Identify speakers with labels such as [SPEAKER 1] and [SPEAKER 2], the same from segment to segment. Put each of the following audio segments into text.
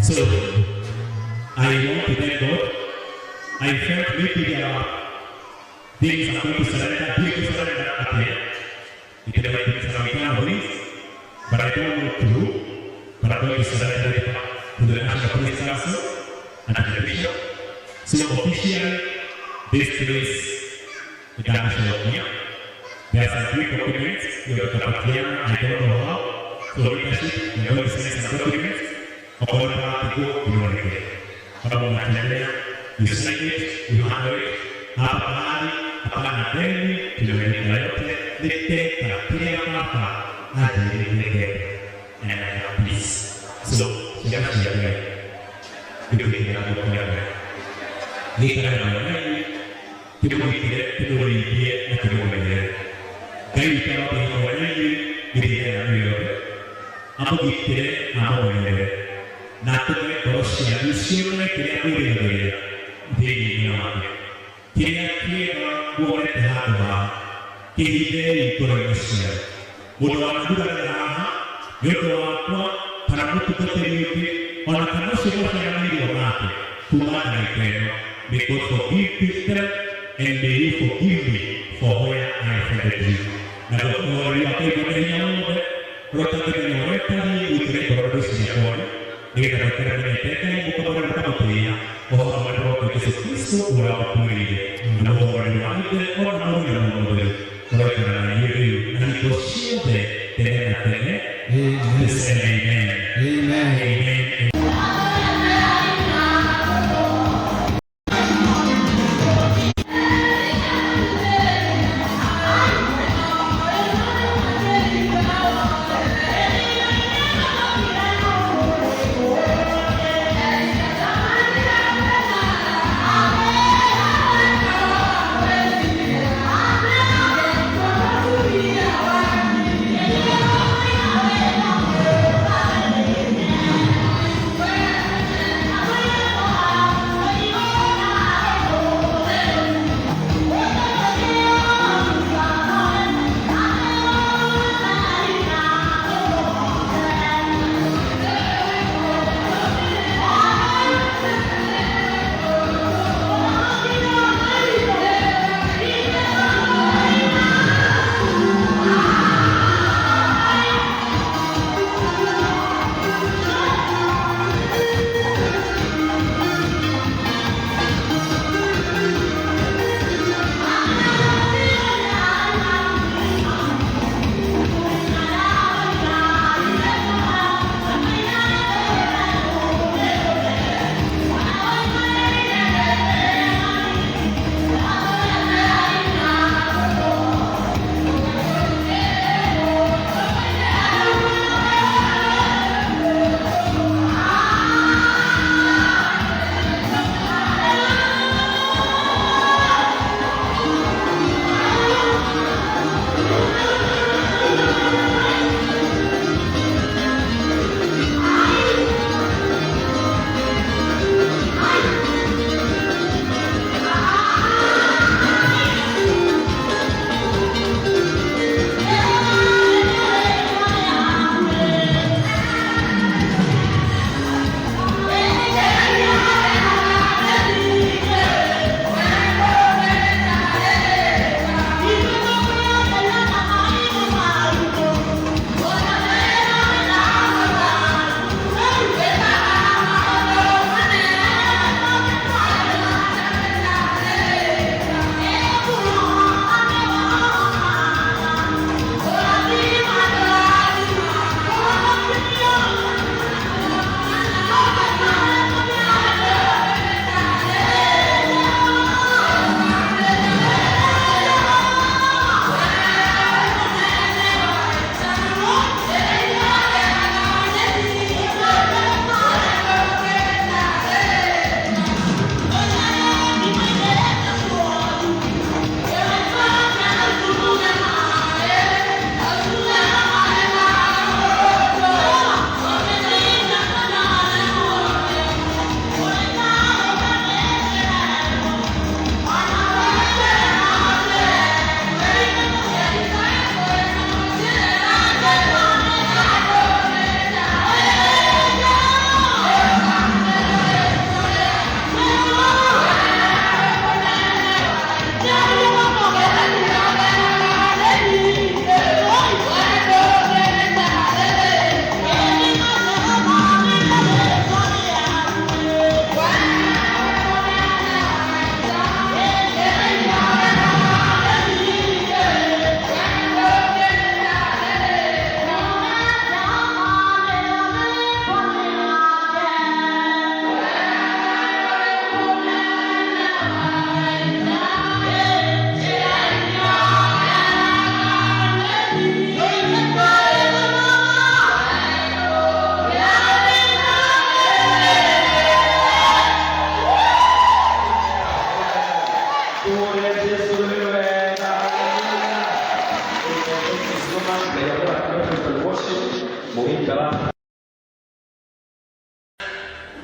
[SPEAKER 1] So I want to thank God. I felt maybe there are things I'm going to surrender, be able to surrender at the end. It might be some internal things, but I don't know to who, but I'm going to surrender it to the National Police Council and to the bishop. So officially, this place, the national here. There are some few documents, you have tukapatiana, I don't know how. So leadership, we are going to send some documents. Okorwo nĩ inaonekana. Kama unatembea, you sign it, you handle it. Hapa pahali, hapana deni, tumelipa yote, ni teka, kila baba anjĩrĩire and I have peace. So, ciana cia Ngai, gĩtuĩke guoko ya Ngai. Gĩikare hamwe na inyuĩ, kĩmũgitĩre, kĩmũrĩithie na kĩmũmenyerere. Ngai witũ aroke hamwe na inyuĩ mĩthiĩre yanyu yothe, amũgitĩre na amũmenyerere, na atũme ngoro cianyu cione kĩrĩa mwĩrĩgagĩrĩra thĩinĩ wake. Kĩrĩa kĩega muonete handũ haha, kĩhithei ngoro-inĩ cianyu. Mũndũ wanagurarĩra haha nĩ ũndũ wakwa kana mũtungatĩri ũngĩ ona kana ũcio mũciaranĩirwo nake kuma ndagĩka ĩno. May God forgive them and may you forgive me for where I offended you. Naguo ũhoreri wa Ngai mwene hinya wothe ũrĩa ũtangĩmenya ũrĩa ũtariĩ ũitũre ngoro ciakwa nĩgetha mũikare menyete Ngai mũkamwenda mũkamũtĩĩa ũhoro wa wa Jesũ Kristo ũrĩa wamũkuĩrĩire na ũhoreri wa Ithe ona Mũriũ na Roho Mũtheru ũroikara na inyuĩ rĩu na hingo ciothe tene na tene.
[SPEAKER 2] Amen.
[SPEAKER 1] Amen.
[SPEAKER 2] Amen.
[SPEAKER 1] Amen.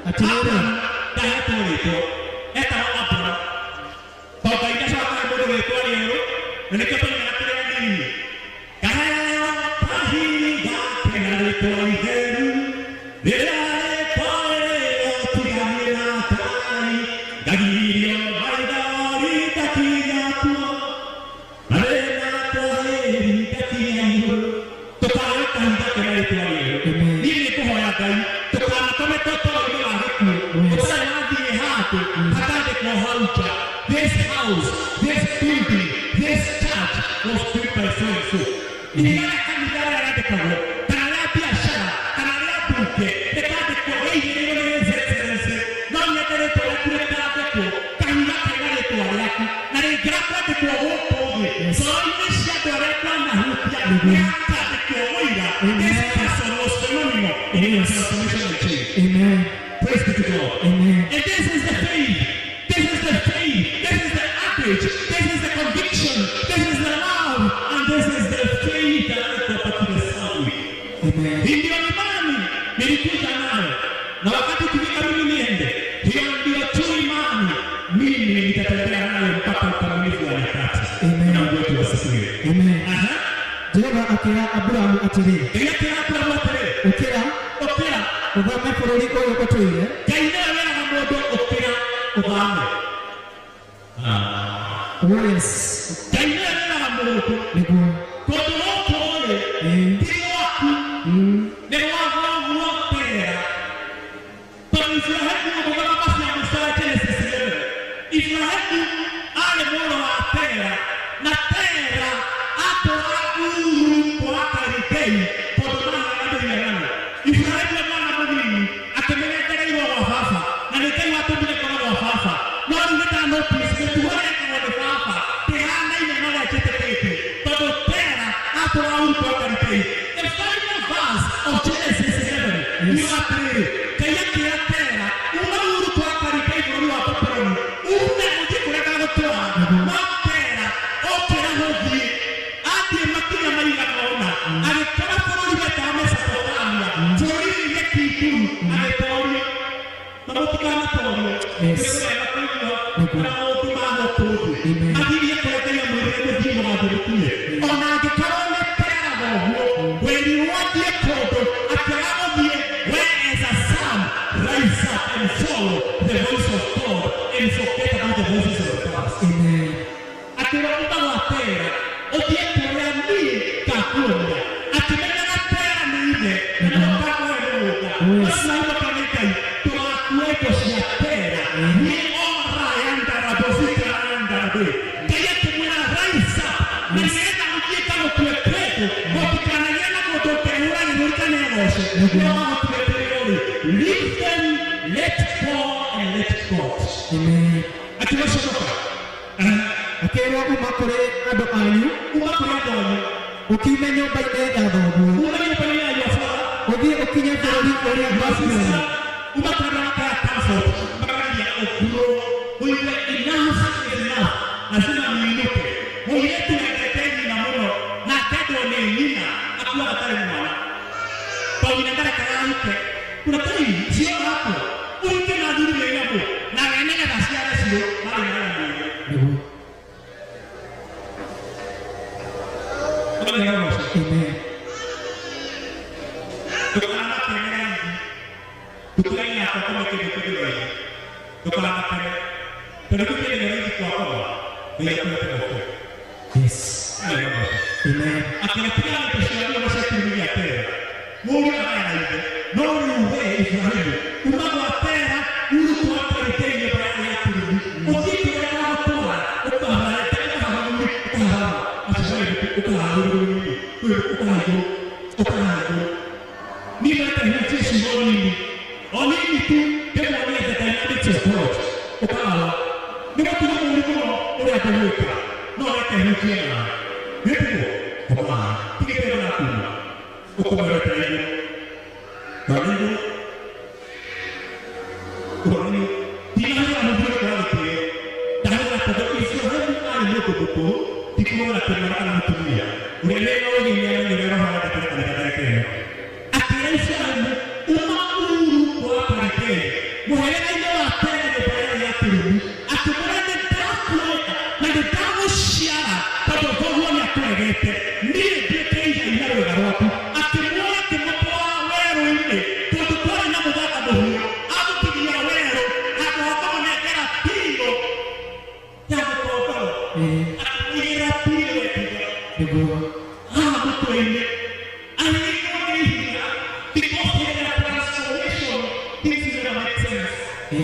[SPEAKER 2] Atĩrĩrĩ.
[SPEAKER 1] Ndahetwo rĩtwa etagwo Abraham, tondũ Ngai ndacokaga mũndũ rĩtwa rĩerũ, na nĩkĩo tũinaga tũrĩ anini, "Ngaheo kahinda kena rĩtwa itheru, rĩrĩa rĩtwa rĩo tiganie na Ngai, ngagirio maithori ndakinya kuo, mathĩna kwahĩri ndakinya igũrũ." Tũkaheo kahinda kena rĩtwa rĩerũ.
[SPEAKER 2] Amen.
[SPEAKER 1] Niĩ nĩ ngũhoya Ngai tũkanakome totoro-inĩ wa gĩkuũ ũtarĩ wathiĩ handũ hakandĩkwo hau nja, "This house, this building, this church was built by so and so." Ihiga rĩa kanitha rĩrĩa rĩandĩkagwo, kana rĩa biacara, kana rĩa mbunge, rĩkandĩkwo rĩigĩrĩirwo nĩ His Excellency. No nyende rĩtwa rĩaku rĩkandĩkwo kahiga kena rĩtwa rĩaku, na rĩngĩaga kwandĩkwo gũkũ thĩ, ngoro-inĩ cia andũ arĩa twanahutia nĩhakandĩkwo ũira, this person was phenomenal in transformation and change.
[SPEAKER 2] Amen.
[SPEAKER 1] Praise be to God.
[SPEAKER 2] Amen.
[SPEAKER 1] And this is the faith. This is the faith. This is the adage. This is the conviction. This is the love. And this is the faith that I got to the South.
[SPEAKER 2] Amen.
[SPEAKER 1] Hii ndio imani nilikuja nayo, na wakati ukifika mimi niende, hiyo ndio tu imani mimi nitatembea nayo mpaka ukamilifu wa nyakati.
[SPEAKER 2] Amen.
[SPEAKER 1] Na Mungu wetu asifiwe.
[SPEAKER 2] Amen.
[SPEAKER 1] Aha.
[SPEAKER 2] Jehova akĩra Aburamu atĩrĩ,
[SPEAKER 1] Ngai akĩra Abrahamu atĩrĩ,
[SPEAKER 2] ũkĩra,
[SPEAKER 1] ũkĩra.
[SPEAKER 2] Ũthame bũrũri ũyũ ũtũire.
[SPEAKER 1] Ngai nĩwe wĩraga mũndũ ũkĩra ũthame.
[SPEAKER 2] Oh yes.
[SPEAKER 1] Ngai nĩwe wĩraga mũndũ
[SPEAKER 2] Nĩguo.
[SPEAKER 1] kũndũ gũkũ rĩ ti gwaku, nĩ gwa thoguo Tera. Tondũ Iburahĩmu, mũthama cia mũico wa Genesis 11, Iburahĩmu arĩ mũrũ wa Tera, na Tera atũraga Uru kwa Kalidei kũndũ mahoyaga mĩhianano. Iburahĩmu e mwana mũnini akĩmĩnengereirwo gwa baba, na nĩ Ngai watũmire ngoro gwa baba, no rĩu nĩ ndanotice mĩtugo ĩrekagwo nĩ baba ndĩhanaine na ũrĩa njĩtĩkĩtie, tondũ Tera atũraga Uru kwa Kalidei. The final verse of Genesis 11 yuga atĩrĩrĩ, Ngai akĩra Tera, "Uma Uru kwa Kalidei, bũrũri wa Babuloni, ume ũthiĩ kũrĩa ngagũtwara." No Tera okĩra gũthiĩ, athiĩ makinya maigana ũna agĩkora bũrũri wetaga Mesopotamia, bũrũri wĩ nyeki nduru, agĩtorio. Na mũtikanatorio. Nĩwega kũigua na maũndũ ma gũkũ thĩ
[SPEAKER 2] Amen.
[SPEAKER 1] mathirie kũrĩa Ngai amwĩrire mũthiĩ mũgathiĩ gũkinyĩ. Ona angĩkorwo nĩ teraga ũguo wĩrirwo athiĩ kũndũ akĩaga gũthiĩ, we as a son, rise up and follow the voice of God and forget about the voices of the past.
[SPEAKER 2] Amen.
[SPEAKER 1] Akĩrwo, "Uma gwa Tera ũthiĩ kũrĩa niĩ ngakuonia," akĩmenyaga Tera nĩ ithe na nĩkakũhe mũgũnda. No akane Ngai tũgakua indo cia Tera nĩ orayandarabozikarandarabe. Ngai akĩmwĩra, "Rise up," na nĩgetha ũthiĩ ngagũtue kĩndũ gũtikanagĩe na mũndũ ũkehũra gĩthũri kana egoce no agũtuĩte rĩ. Leave them, let go and let God.
[SPEAKER 2] Amen.
[SPEAKER 1] Akĩgũconoka.
[SPEAKER 2] Akĩrwo, "Uma kũrĩ andũ anyu,
[SPEAKER 1] Uma kũrĩ andũ anyu,
[SPEAKER 2] ũkiume nyũmba-inĩ ya thoguo,
[SPEAKER 1] uma nyũmba-inĩ ya your father,
[SPEAKER 2] ũthiĩ ũkinye bũrũri ũrĩa ngakuonia."
[SPEAKER 1] Uma kũrĩ andũ ya comfort, makageria ũgrow, ũigue enough is enough, lazima niinuke. Mũirĩtu wendete nyina mũno na akendwo nĩ nyina akuaga atarĩ mwana, tondũ nyina ndarekaga ahike. Kuna time cio hapo ũhike na athuri wĩ nyamũ na we nĩgetha ciara cio marĩ na mwĩrĩ.
[SPEAKER 2] Nĩguo.
[SPEAKER 1] Amen.
[SPEAKER 2] Amen.
[SPEAKER 1] Ndũkanakenere raithi nduka-inĩ yakwa kũme kĩndũ kĩndũ raithi, ndũkanakene tondũ kĩu kĩndũ raithi kwakoma Ngai akũhete moko.
[SPEAKER 2] Yes. Amen.
[SPEAKER 1] Akĩretiga indo cia ruo na cia kĩrumi gĩa Tera, mũriũ agaya na ithe. No rĩu we Ibrahimu, uma gwa Tera, Uru kwa Kalidei, nyũmba yarĩ ya kĩrumi, ũthiĩ kũrĩa ngagũtwara, ũkaharete ũkaharũri ũkaharama acicio ũkaharũri ũkahaigũrũ ũkahaigũrũ. Niĩ mekahunjie ciugo nini o nini tu ndĩmuonie the dynamics of God. Ũkahawa nĩ mũtugo mũũru mũno ũrĩa ngũgwĩka, no reke hunjie nawe nĩtiguo koma tigĩte na kuma ũkomerete igũrũ na igũrũ ũrora ndinahũra mũthuri kwa gĩtĩo, ndahũra tondũ Ibrahimu arĩ mũndũ mũkũrũ, ti kũhũra kĩmwana kana mũtumia. Ũrĩa wĩna ũgĩ nĩamenye ũrĩa roho arenda kũreka kanitha ndagĩka ĩno. Akĩra Ibrahimu, "Uma Uru kwa Kalidei, Mũhĩrĩga-inĩ wa tene nyũmba yarĩ ya kĩrumi. Akĩmwĩra nĩ ndakuona na nĩ ndagũciara tondũ thoguo nĩ akũregete. Niĩ nduĩke igai na rwĩga rwaku. Akĩmuoya akĩmũtwara werũ-inĩ kũndũ kwarĩ na mũthanga mũhiũ. Amũkinyia werũ handũ ha kũmũnengera pillow ya mũkondoro akĩmũigĩrĩra pillow ya ihiga
[SPEAKER 2] Nĩguo.
[SPEAKER 1] Haha mũtwe-inĩ ahĩirwo nĩ ihiga because hĩndĩ ya transformation things will never make sense.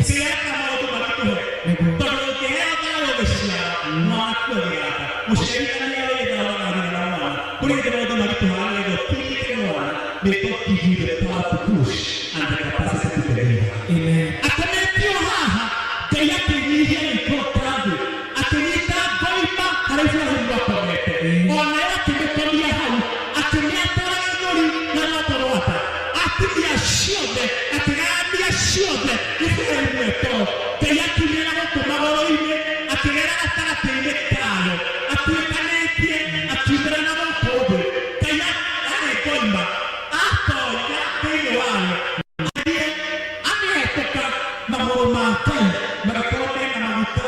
[SPEAKER 1] Kĩreka maũndũ maritũhe
[SPEAKER 2] Nĩguo.
[SPEAKER 1] tondũ ũngĩheo thayũ ũgĩciara mwana kuagĩra nda mũciarithania wĩ tha wagathira na mwana kũrĩ hĩndĩ maũndũ maritũhaga nĩgetha ũtindĩke mwana. May God give you the power to push and the capacity to deliver.
[SPEAKER 2] Amen.
[SPEAKER 1] Akometio haha Ngai akĩnyihia gĩikũrũka thĩ akĩnyita ngoima harĩa Iburahĩmu akomete onayo akĩmĩkomia hau akĩmĩatũra gĩthũri na rwatũ rwa nda atinia ciothe akĩgayania ciothe Iburahĩmu etoro Ngai akiumĩra gũkũ magũrũ-inĩ akĩgera gatagatĩ-inĩ kayo atuĩkanĩtie akiumĩra na gũkũ thĩ Ngai arĩ ngoima atonya thĩinĩ wayo athiĩ amĩhetũka magũrũ ma Ngai magakorwo mena maguta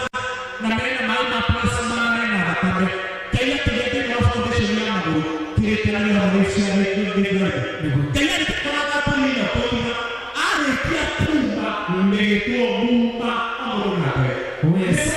[SPEAKER 1] na mena maĩ ma plasma mena thakame Ngai akĩgĩa thĩinĩ wa foundation ya magũrũ kĩrĩkanĩro hamwe na ciana Iburahĩmu. Ngai arĩkia kũratha mbũri ĩno kũima arĩkia kuma ĩgĩtwo muma magũrũ na Ngai.
[SPEAKER 2] Oh, yes.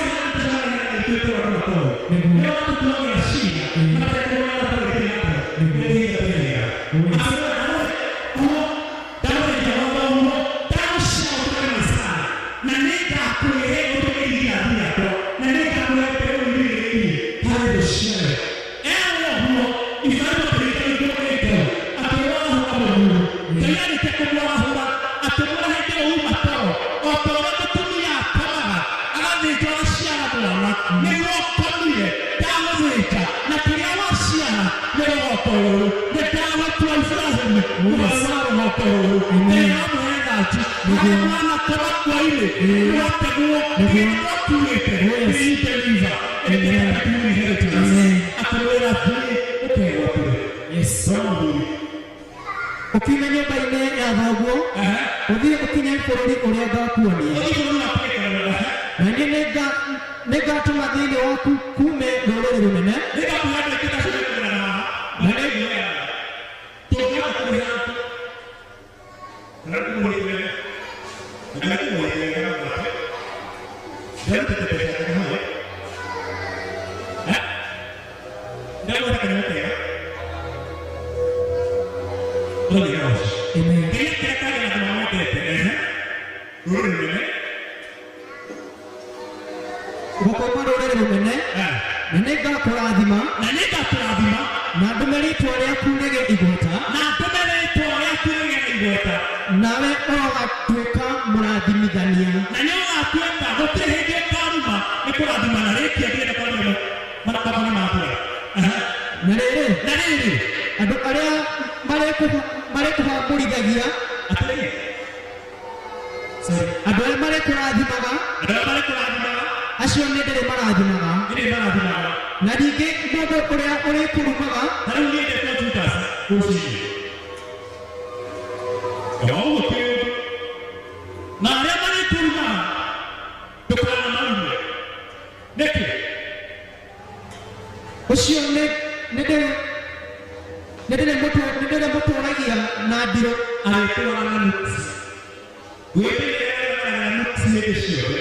[SPEAKER 1] Akĩmwĩra hĩndĩ ĩyo uma toro o ta ũrĩa mũtumia akomaga agathĩnjwo agaciara mwana nĩguo ũkomire ndagũthĩnja na kĩrĩa waciara nĩ rũgongo rũrũ nĩ ndagũtua Iburahĩmu mũrũ wa rũgongo rũrũ nĩ wamũhe thanju harĩa mwana koma kwa-inĩ nĩwategwo kĩrĩa mwakuĩte
[SPEAKER 2] Yes.
[SPEAKER 1] nĩ deliver
[SPEAKER 2] Amen.
[SPEAKER 1] inheritance.
[SPEAKER 2] Amen.
[SPEAKER 1] Akĩmwĩra thiĩ ũkegwatĩre.
[SPEAKER 2] Yes.
[SPEAKER 1] Soma mũthuri.
[SPEAKER 2] Ũkiume nyũmba-inĩ ya thoguo ũthiĩ ũkinye bũrũri ũrĩa ngakuonia.
[SPEAKER 1] Ũthiĩ bũrũri wa kĩrĩkanĩro.
[SPEAKER 2] Na niĩ nĩngatũma thĩinĩ waku kuume rũrĩrĩ rũnene.
[SPEAKER 1] Nĩngakũhe andũ aingĩ ta acio mekũgerera haha. Na nĩnguoya. Tũngĩhota kũrĩha andũ. Na kũmũrĩhĩra. Na kũmũrĩhĩra gwake. Ndarutĩte mbeca njega hau. Eh? Ndagweta kanyamũ kega. Ũrathiĩ na ũcio.
[SPEAKER 2] Amen.
[SPEAKER 1] Ngai akĩrekagia na andũ mamwendete. Ehe. Rũrĩrĩ rũnene.
[SPEAKER 2] Gũkauma rũrĩrĩ rũnene na nĩngakũrathima
[SPEAKER 1] Na nĩngakũrathima
[SPEAKER 2] na ndũme rĩĩtwa rĩaku rĩgĩe igweta
[SPEAKER 1] na ndũme rĩĩtwa rĩaku rĩgĩe na igweta
[SPEAKER 2] nawe ũgatuĩka mũrathimithania.
[SPEAKER 1] Na nĩ ũgatuĩka gũtirĩ hĩndĩ ũkaruma nĩ kũrathimana rĩkia ndĩrenda kwaria makambuni ma mbura.
[SPEAKER 2] Na rĩrĩ
[SPEAKER 1] Na rĩrĩ
[SPEAKER 2] andũ arĩa marĩkũhambũrithagia
[SPEAKER 1] atĩrĩ
[SPEAKER 2] sorry, andũ arĩa marĩkũrathimaga
[SPEAKER 1] andũ arĩa marĩkũrathimaga
[SPEAKER 2] acio nĩ ndĩrĩmarathimaga
[SPEAKER 1] nĩ marathimaga
[SPEAKER 2] na ningĩ mũndũ ũrĩa ũrĩkũrumaga
[SPEAKER 1] na rĩu niĩ ndetwo Judas rũcinĩ o ũguo kĩũndũ na arĩa marĩkũrumaga ndũkanamarume nĩkĩ
[SPEAKER 2] ũcio nĩ nĩ ndĩrĩmũtũũragia na ndirũ.
[SPEAKER 1] Arĩtũraga na nuksi wĩmenyerere na nuksi hĩndĩ ciothe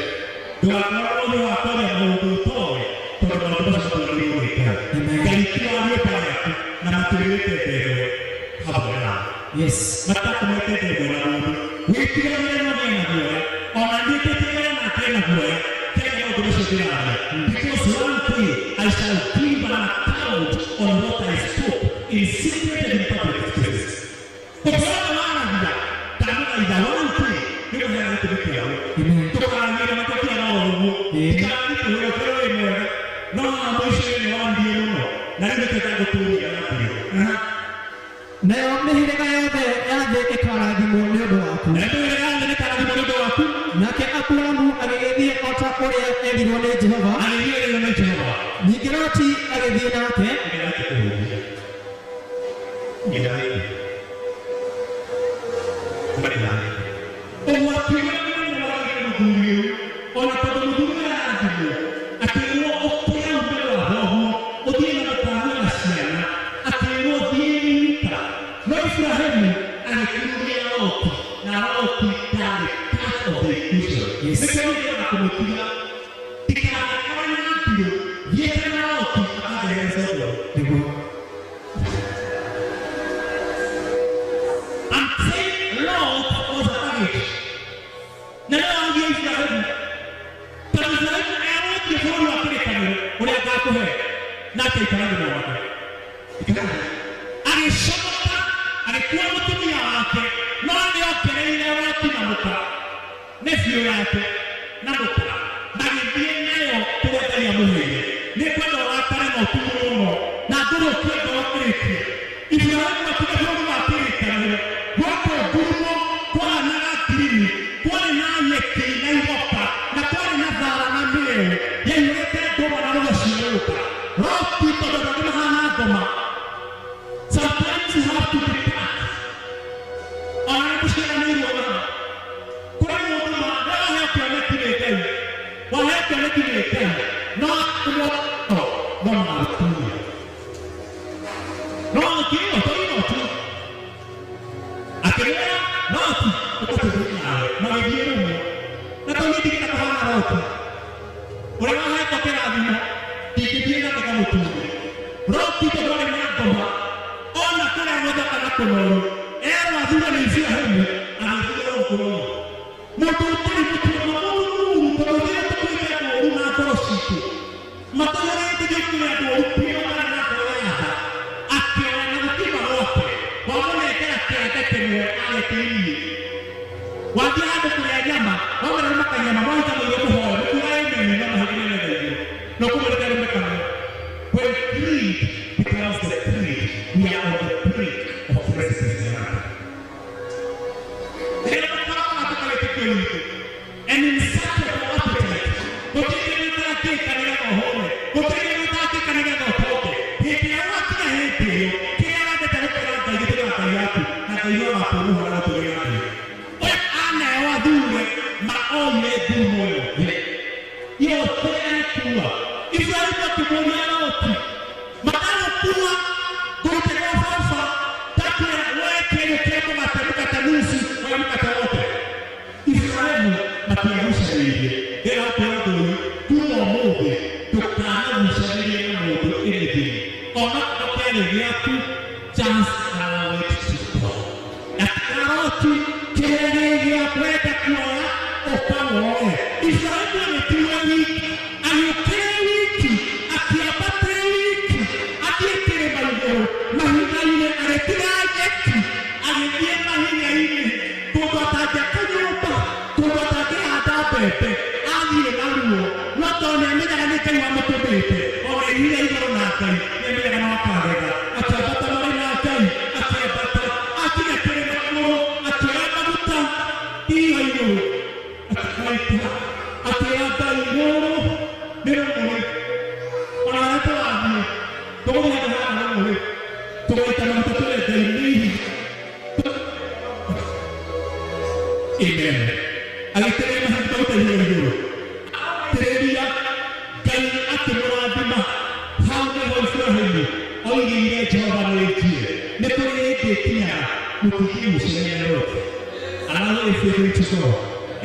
[SPEAKER 1] ndũgakorwo ũthĩ wa kwaria maũndũ ũtoĩ tondũ maũndũ macio matwagĩrĩirwo gwĩka.
[SPEAKER 2] Amen.
[SPEAKER 1] Ngai ti wa nyũmba yaku na matwĩrĩte ndegwa hamwe nawe
[SPEAKER 2] Yes.
[SPEAKER 1] Matakomete ndegwa na mũndũ wĩtigagĩre no gĩe na guoya ona niĩ ngĩtigĩre na ngĩe na guoya kĩaria maũndũ macio ndĩraria because one day I shall give an account on what I spoke in secret and in public spaces. Ũkorwo waragia ndamũthaitha one day nĩkũheana gĩtũmi kĩaguo.
[SPEAKER 2] Amen.
[SPEAKER 1] Tũkaranĩria matũkĩaga o ũguo tikanitũhĩra ũkorwo wĩ mwega no haha mũico-inĩ waririe mũno na rĩu nĩtwenda gũtũria na mbere.
[SPEAKER 2] Nayo mĩhĩrĩga yothe ya thĩ ĩkarathimwo nĩ ũndũ waku.
[SPEAKER 1] Na mĩhĩrĩga yothe nĩkarathimwo nĩ ũndũ waku.
[SPEAKER 2] Nake Aburamu agĩgĩthiĩ o ta ũrĩa erirwo nĩ Jehova.
[SPEAKER 1] Agĩthiĩ rĩrĩa nĩ Jehova.
[SPEAKER 2] Ningĩ Loti agĩthiĩ nake.
[SPEAKER 1] Nĩgetha kũhunjia nginya rĩngĩ marĩ na ũgwati ũrĩa mũnene. Yarĩ part of the equation.
[SPEAKER 2] Yes.
[SPEAKER 1] Nĩkĩo niĩ ndĩrenda kũmũtiga ndikanakore na mbiũ thiĩte na Loti akandehere Sodomu.
[SPEAKER 2] Nĩguo.
[SPEAKER 1] I'm saying Lot was a baggage. Na no augire Iburahĩmu, tondũ Iburahĩmu erũtie bũrũri wa kĩrĩkanĩro ũrĩa ngakũhe, nake aikara thĩinĩ wake. Agĩcomoka agĩkua mũtumia wake, no nĩongereire Loti na mũka nephew yake na mũka, magĩthiĩ nayo kũrĩa Ngai amũheire. Nĩ ngwenda ũrakare na ũtumwo mũno na ngũrũkie ngoro kĩrĩkie. Iburahĩmu akinya bũrũri wa kĩrĩkanĩro, gũkũ ngurumo kwaranaga ngirini, kwarĩ na nyeki na igoka, na kwarĩ na thara na mĩeũ yaihũrĩte ngũma na rũgaciũrũka. Loti tondũ andũ angĩ mahana ngoma. Sometimes you have to depart. Ona nĩ mũciaranĩirwo naha kũrĩ mũndũ ma waheo kĩoneki nĩ Ngai, waheo kĩoneki nĩ Ngai, no ũmwe no magũtunya no akĩrwo tũrino tu akĩmwĩra Loti ũgatũthiĩ nawe, magĩthiĩ rũmwe na tondũ ndigĩta kũhana Loti ũrĩa wahetwo kĩrathimo, ndingĩthiĩ nake kamũtunye. Loti tondũ arĩ na ngoma ona kũrĩa gũthaka na kũnoru, erwo athure nĩ Iburahĩmu, agĩthuura gũkũrwo mũndũ ũtarĩ mũtuo mũru, tondũ rĩrĩa tũtuĩte andũ oru na ngoro citũ matũhũrĩte gĩkũrĩ andũ oru biũ matarĩ na ngoro ya tha, akĩoya na gũkiuma gwake wamũnengera kĩande kĩmwe arĩkĩirie. Wathiĩ handũ kũrĩa nyama, wamera rũma kanyama, mwahita mũigue mũhoyo mũkuga amen, no mahĩndĩ me metha igũrũ no kũmũrĩte rũme kamwe. When greed becomes the creed, we are on the brink of precipice. Rĩrĩa tũkoraga tũkarĩtĩkio witũ and in search of our appetite, gũtirĩ kĩndũ ũtangĩka nĩgetha ũhũne, gũtirĩ kĩndũ ũtangĩka nĩgetha ũtonge. Hĩndĩ ĩrĩa wakinya hĩndĩ ĩyo, kĩrĩa wendete gũkĩra Ngai gĩtuĩkaga ngai yaku, na Ngai no agakuonuha na gũtũgĩra Ngai ũyũ aneo athure ma oire ngumo yothe yothe agĩkua. Iburahĩmu akĩmũria Loti, matagũkua ngũrute gwa baba, ndakwĩra woe kĩenyũ kĩa mũgate, mũgate nusu, woe mũgate wothe. Iburahĩmu matiagucanĩirie. Ndĩrenda gũkwĩra ũndũ ũyũ, kuma ũmũthĩ ndũkanagucanĩrie na mũndũ anything, onokorwo kĩarĩ gĩaku, just allow it to go. Na Loti kĩrĩa gĩ gĩaku wenda kuoya ũkawoe. Iburahĩmu agĩtigwo wiki, agĩũkĩra wiki, akĩambata wiki, athiĩ kĩrĩma igũrũ mahiga-inĩ, agĩtiga nyeki, agĩthiĩ mahiga-inĩ kũndũ atangĩaka nyũmba, kũndũ atangĩhanda mbembe, athiĩ na ruo, no tondũ nĩamenyaga nĩ Ngai wamũtũmĩte, ona ihiga igũrũ na Ngai nĩamenyaga no akagetha. Akĩambata marĩ na Ngai, akĩambata akinya kĩrĩma igũrũ, akĩoya maguta ihiga igũrũ, akĩmaita, akĩra Ngai, rũrũ nĩ rũng'ũrĩ, ona harĩa tũrathiĩ tũgũthiĩ handũ hana rũng'ũrĩ, tũgaita maguta tũre Ngai nĩ ihiga. Amen. Agĩitĩrĩria maguta ihiga igũrũ, aitĩrĩria, Ngai akĩmũrathima. Hau nĩho Iburahĩmu oigĩire Jehova nĩnjie. Nĩ kũrĩ hĩndĩ ĩkinyaga mũtingĩgucania na Loti. Allow if you're going to go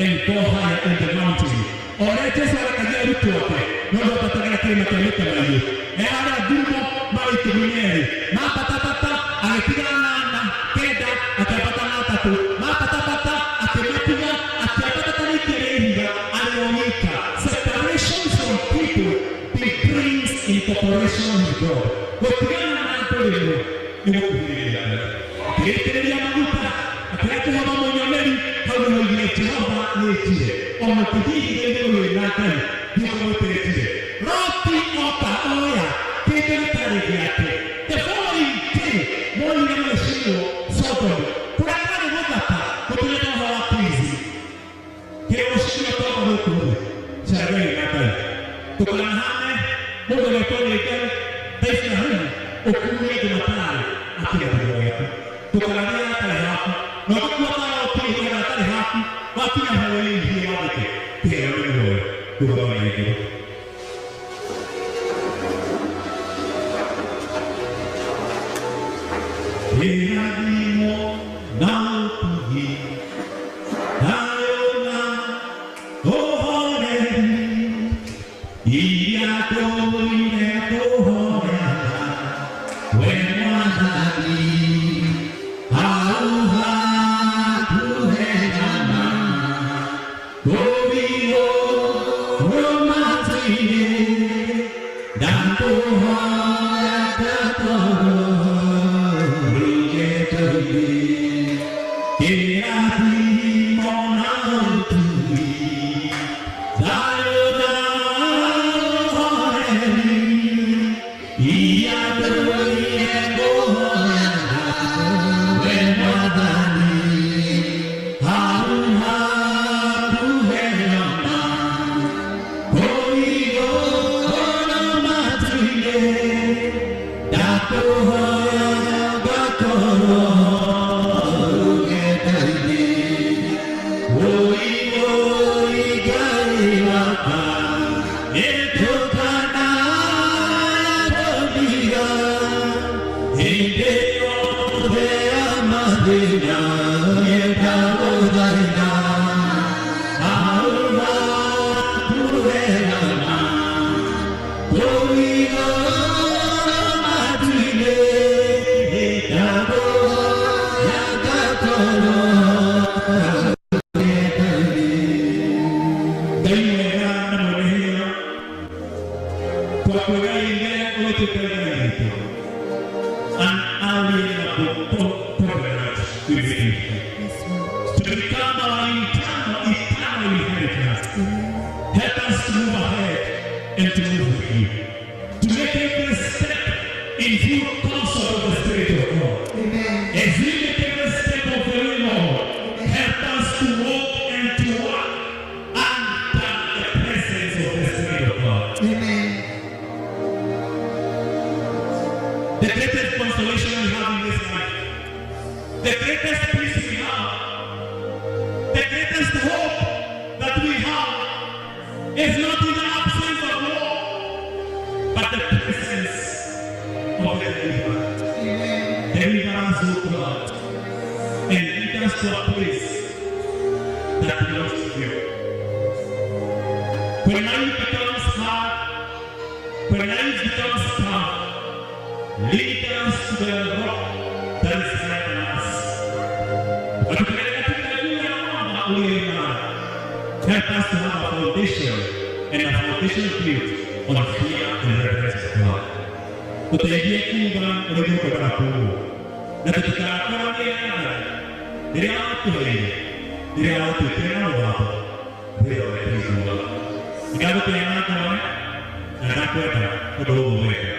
[SPEAKER 1] and go higher in the mountain. O ũrĩa Jesu arekagia arutwo ake, no ndambatagĩra kĩrĩma kĩa mĩtamaiyũ. E harĩa ngurumo marĩ 12, mambatabata, agĩtigana na ana kenda, akĩambata na atatũ, mambatabata, akĩmatiga, akĩambata ta rĩkia rĩa ihiga arĩ o wika. Separation from people brings incorporation with God. Gũtigana na andũ rĩmwe nĩ gũkuhĩrĩria Ngai. Akĩrĩkĩrĩria maguta, akĩra Jehova mũnyoneri, hau nĩho oigire Jehova nĩ njire. Ona ũkĩthiĩ ihiga igũrũ wĩna Ngai, thiĩ ũkamwĩtĩrĩtie. Loti oka oya kĩndũ gĩtarĩ gĩake. The following day monire magĩcinwo Sodom, kũrĩa kwarĩ gũthaka gũtũrĩte ũhoro wa prison. Kĩrĩa gũcinwo tombo gũkũ thĩ, caragai na Ngai. Ndũkanahane mũndũ ũgetwo nĩ Ngai ta Iburahĩmu, ũkuue andũ matarĩ a kĩrathimo gĩaku. Ndũkanarĩe hatarĩ haku, na ũngĩkua ta Loti ũthiaga hatarĩ haku, wakinya ho wĩihie wathĩke kĩheo nĩ muoyo rũgama na igũrũ. Kĩrathimo na ũtugi. Kũu matu-inĩ ndakũhoya ngakorwo rũgendo-inĩ kĩrathimo na ũtugi thayũ na ũhoreri iria ndũire ngũhoyaga we Mwathani hau hakuhĩ na kũu igũrũ matu-inĩ ndakũhoya ngakorwo rũgendo-inĩ wũi wũi Ngai wakwa ndũkanakũndiga hĩndĩ yothe ya mathĩna ndagũthaitha hau hakuhĩ na kũu igũrũ matu-inĩ ndakũhoya ngakorwo rũgendo-inĩ. Ngai mwega na mwene hinya twakwĩgaire ũgĩtuĩka Ngai witũ, unalienable covenant we made with you to become our eternal, eternal inheritance. Help us to move ahead and to move with you, to make every step in full concert of the Spirit of God. As we make every step of the way, Lord, help us to walk and to work under the presence of the Spirit of God.
[SPEAKER 2] Amen.
[SPEAKER 1] The greatest consolation we have in this life, the greatest peace we have, the greatest hope that we have is not in the absence of war, but the presence of the deliverer.
[SPEAKER 2] Amen.
[SPEAKER 1] Deliver us, O God, and lead us to a place that belongs to you. When life becomes hard, when life becomes tough, lead us to the rock that is higher than us. Watupeleke katika juu ya mwamba ulio imara. Help us to have a foundation, and a foundation built on fear and reverence of God. Tuteithie kuuga ũrĩa tũkwendaga kuugwo na tũtikakoranie rĩathani rĩrĩa watũheire rĩrĩa watuĩkire na mũgambo rĩrĩa ũrĩa. Ndagũtĩa na ngoro na ndakwenda ũndũ ũguo weka.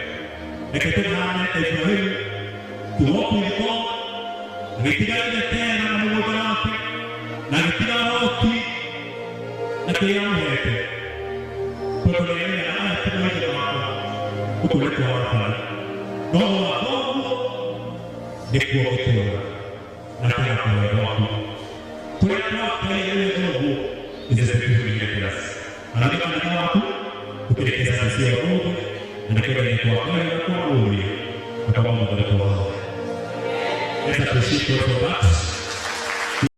[SPEAKER 1] Reke tũhane ta Ibrahimu, to walk with God, agĩtiga ithe Tera na mũgũnda wake na agĩtiga Loti na kĩrĩa amũhete tondũ nĩamenyaga aya ti maithe makwa, gũkũ nĩ kwa baba no gwa thoguo nĩkuo gũtũũra na tũgakorwo gwaku kũrĩa kwa Ngai ũrĩa thoguo is a beautiful inheritance. Arathima kanitha waku ũkĩrekeza cia ũmũthĩ na nĩkwenda kwa Ngai na kwa mũriũ na kwa mũthondeko wao. Let's appreciate God for that.